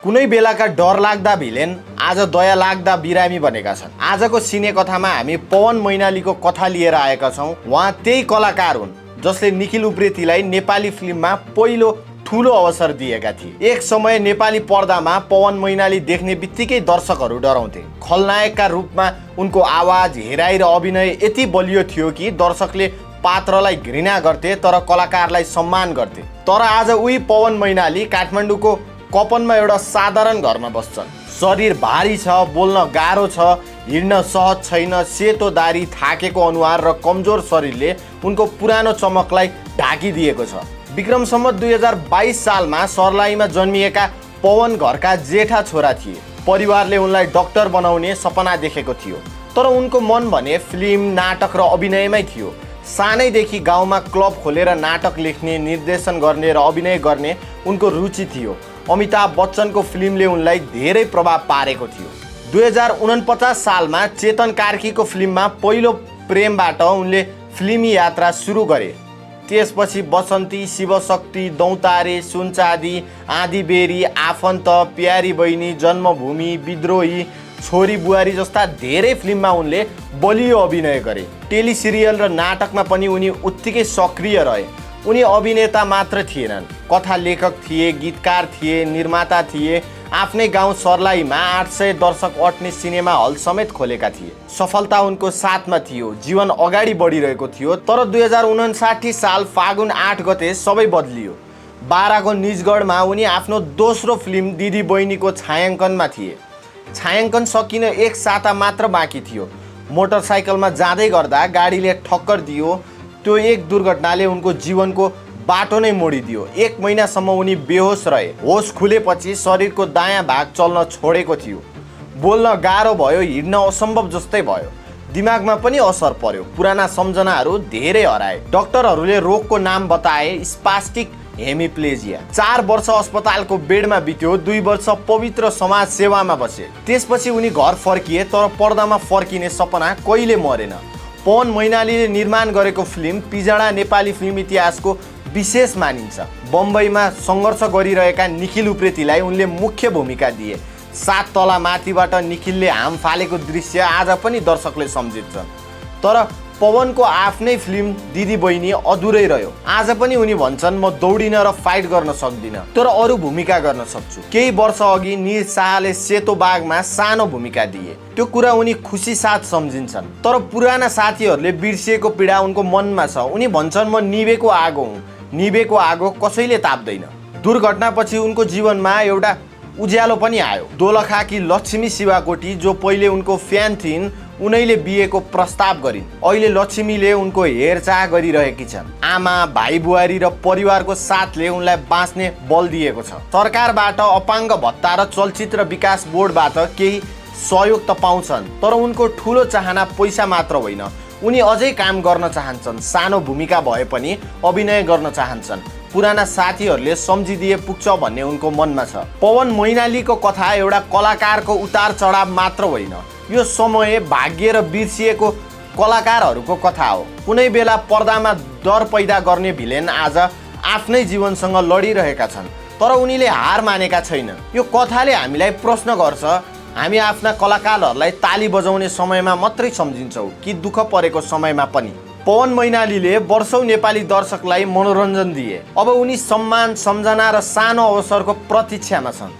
कुनै बेलाका डरलाग्दा भिलेन आज दया लाग्दा बिरामी बनेका छन्। आजको सिने कथामा हामी पवन मैनालीको कथा लिएर आएका छौँ। उहाँ त्यही कलाकार हुन् जसले निखिल उप्रेतीलाई नेपाली फिल्ममा पहिलो ठुलो अवसर दिएका थिए। एक समय नेपाली पर्दामा पवन मैनाली देख्ने बित्तिकै दर्शकहरू डराउँथे। खलनायकका रूपमा उनको आवाज, हेराइ र अभिनय यति बलियो थियो कि दर्शकले पात्रलाई घृणा गर्थे तर कलाकारलाई सम्मान गर्थे। तर आज उही पवन मैनाली काठमाडौँको कपनमा एउटा साधारण घरमा बस्छन्। शरीर भारी छ, बोल्न गाह्रो छ, हिँड्न सहज छैन। सेतो दारी, थाकेको अनुहार र कमजोर शरीरले उनको पुरानो चमकलाई ढाकिदिएको छ। विक्रम सम्वत 2022 सालमा सर्लाहीमा जन्मिएका पवन घरका जेठा छोरा थिए। परिवारले उनलाई डाक्टर बनाउने सपना देखेको थियो, तर उनको मन भने फिल्म, नाटक र अभिनयमै थियो। सानैदेखि गाउँमा क्लब खोलेर नाटक लेख्ने, निर्देशन गर्ने र अभिनय गर्ने उनको रुचि थियो। अमिताभ बच्चनको फिल्मले उनलाई धेरै प्रभाव पारेको थियो। 2049 सालमा चेतन कार्कीको फिल्ममा पहिलो प्रेमबाट उनले फिल्मी यात्रा सुरु गरे। त्यसपछि बसन्ती, शिवशक्ति, दौतारे, सुनचाँदी, आँधीबेरी, आफन्त, प्यारी बहिनी, जन्मभूमि, विद्रोही, छोरी बुहारी जस्ता धेरै फिल्ममा उनले बलियो अभिनय गरे। टेलिसिरियल र नाटकमा पनि उनी उत्तिकै सक्रिय रहे। उनी अभिनेता मात्र थिएनन्, कथा लेखक थिए, गीतकार थिए, निर्माता थिए। आफ्नै गाउँ सर्लाहीमा 800 दर्शक अट्ने सिनेमा हल समेत खोलेका थिए। सफलता उनको साथमा थियो, जीवन अगाडि बढिरहेको थियो। तर 2059 साल फागुन 8 गते सबै बदलियो। बाराको निजगढमा उनी आफ्नो दोस्रो फिल्म दिदी बहिनीको छायाङ्कनमा थिए। छायाङ्कन सकिन एक साता मात्र बाँकी थियो। मोटरसाइकलमा जाँदै गर्दा गाडीले ठक्कर दियो। त्यो एक दुर्घटनाले उनको जीवनको बाटो नै मोडिदियो। 1 महिनासम्म उनी बेहोस रहे। होस खुलेपछि शरीरको दायाँ भाग चल्न छोडेको थियो। बोल्न गाह्रो भयो, हिँड्न असम्भव जस्तै भयो। दिमागमा पनि असर पर्यो। पुराना सम्झनाहरू धेरै हराए। डाक्टरहरूले रोगको नाम बताए, स्पास्टिक हेमिप्लेजिया। 4 वर्ष अस्पतालको बेडमा बित्यो। 2 वर्ष पवित्र समाज सेवामा बसे। त्यसपछि उनी घर फर्किए, तर पर्दामा फर्किने सपना कहिले मरेन। पवन मैनालीले निर्माण गरेको फिल्म पिजडा नेपाली फिल्म इतिहासको विशेष मानिन्छ। बम्बईमा सङ्घर्ष गरिरहेका निखिल उप्रेतीलाई उनले मुख्य भूमिका दिए। 7 तला माथिबाट निखिलले हाम फालेको दृश्य आज पनि दर्शकले सम्झिन्छन्। तर पवनको आफ्नै फिल्म दिदी बहिनी अधुरै रह्यो। आज पनि उनी भन्छन्, म दौडिन र फाइट गर्न सक्दिनँ, तर अरू भूमिका गर्न सक्छु। केही वर्ष अघि निर शाहले सेतो बाघमा सानो भूमिका दिए। त्यो कुरा उनी खुसी साथ सम्झिन्छन्। तर पुराना साथीहरूले बिर्सिएको पीडा उनको मनमा छ। उनी भन्छन्, म निभेको आगो हुँ, निभेको आगो कसैले ताप्दैन। दुर्घटनापछि उनको जीवनमा एउटा उज्यालो पनि आयो। दोलखाकी लक्ष्मी शिवाकोटी, जो पहिले उनको फ्यान थिइन्, उनैले बिहेको प्रस्ताव गरिन्। अहिले लक्ष्मीले उनको हेरचाह गरिरहेकी छन्। आमा, भाइ बुहारी र परिवारको साथले उनलाई बाँच्ने बल दिएको छ। सरकारबाट अपाङ्ग भत्ता र चलचित्र विकास बोर्डबाट केही सहयोग त पाउँछन्, तर उनको ठुलो चाहना पैसा मात्र होइन। उनी अझै काम गर्न चाहन्छन्। सानो भूमिका भए पनि अभिनय गर्न चाहन्छन्। पुराना साथीहरूले सम्झिदिए पुग्छ भन्ने उनको मनमा छ। पवन मैनालीको कथा एउटा कलाकारको उतार चढाव मात्र होइन, यो समय, भाग्य र बिर्सिएको कलाकारहरूको कथा हो। कुनै बेला पर्दामा डर पैदा गर्ने भिलेन आज आफ्नै जीवनसँग लडिरहेका छन्, तर उनीले हार मानेका छैनन्। यो कथाले हामीलाई प्रश्न गर्छ, हामी आफ्ना कलाकारहरूलाई ताली बजाउने समयमा मात्रै सम्झिन्छौँ कि दुःख परेको समयमा पनि? पवन मैनालीले वर्षौं नेपाली दर्शकलाई मनोरञ्जन दिए। अब उनी सम्मान, सम्झना र सानो अवसरको प्रतीक्षामा छन्।